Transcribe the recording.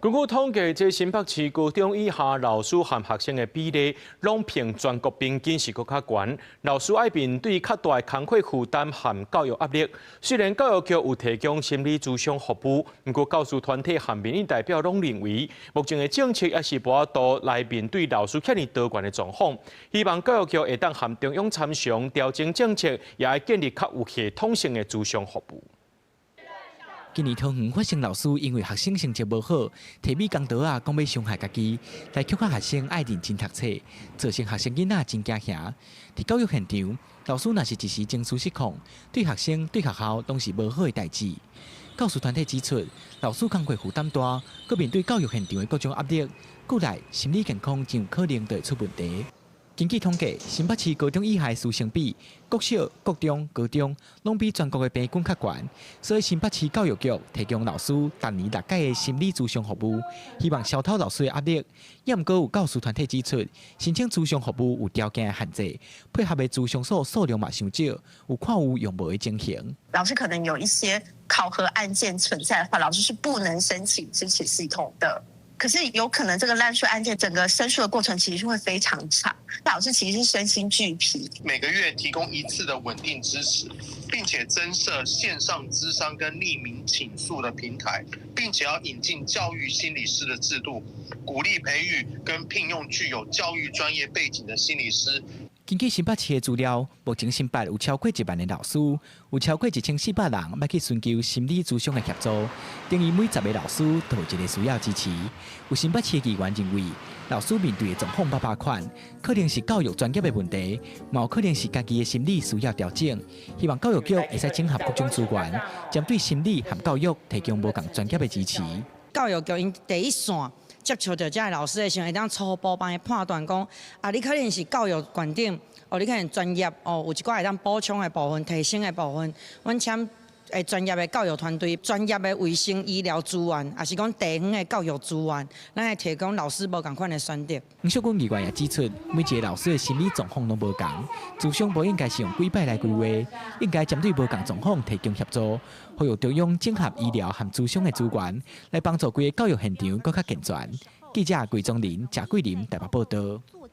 根據統計，這新北市高中以下老師和學生的比例，攏平全國平均是閣較懸。老師愛面對較大的工課負擔和教育壓力。雖然教育局有提供心理諮商服務，毋過教師團體和民意代表攏認為，目前的政策猶是無法度來面對老師遐爾多元的狀況。希望教育局會當和中央參詳調整政策，也愛建立較有系統性的諮商服務。今年桃園發生老師因為學生成績無好，提米工刀仔講欲傷害家己，來恐嚇學生愛認真讀冊，造成學生囡仔真驚嚇。佇教育現場，老師若是一時情緒失控，對學生、對學校攏是無好的代誌。教師團體指出，老師工課負擔大，閣面對教育現場的各種壓力，過來心理健康真有可能就會出問題。根據統計，新北市高中以下的師生比，國小、國中、高中攏比全國的平均較懸，所以新北市教育局提供老師逐年六擺的心理諮商服務，希望消除老師的壓力。也毋過有教師團體指出，申請諮商服務有條件的限制，配合的諮商所數量嘛傷少，有看有用無的情形。老師可能有一些考核案件存在的話，老師是不能申請支持系統的。可是有可能這個濫訴案件整個申訴的過程其實是會非常長，老師其實是身心俱疲。每個月提供一次的穩定支持，並且增設線上諮商跟匿名傾訴的平台，並且要引進教育心理師的制度，鼓勵培育跟聘用具有教育專業背景的心理師。根據新北市的資料，目前新北有超過1萬个老師，有超過1400人欲去尋求心理諮商的協助，等於每10個老師都有一個需要支持。有新北市的議員認為，老師面對的狀況百百款，可能是教育專業的問題，嘛有可能是家己的心理需要調整。希望教育局會使整合各種資源，針對心理和教育提供無仝專業的支持。教育局𪜶第一線接觸著遮个老師的時陣，會當初步幫伊判斷講，啊，你可能是教育觀點，哦，你可能專業，哦，有一寡會當補充的部分、提升的部分，阮請專業的教育團隊、專業的衛生醫療資源，抑是講地方的教育資源，咱來提供老師無仝款的選擇。黃淑君議員也指出，每一個老師的心理狀況攏無仝，諮商無應該是用幾擺來規劃，應該針對無仝狀況提供協助，呼籲中央整合醫療和諮商的資源，來幫助規个教育現場閣較健全。記者桂宗林、賈桂林台北報道。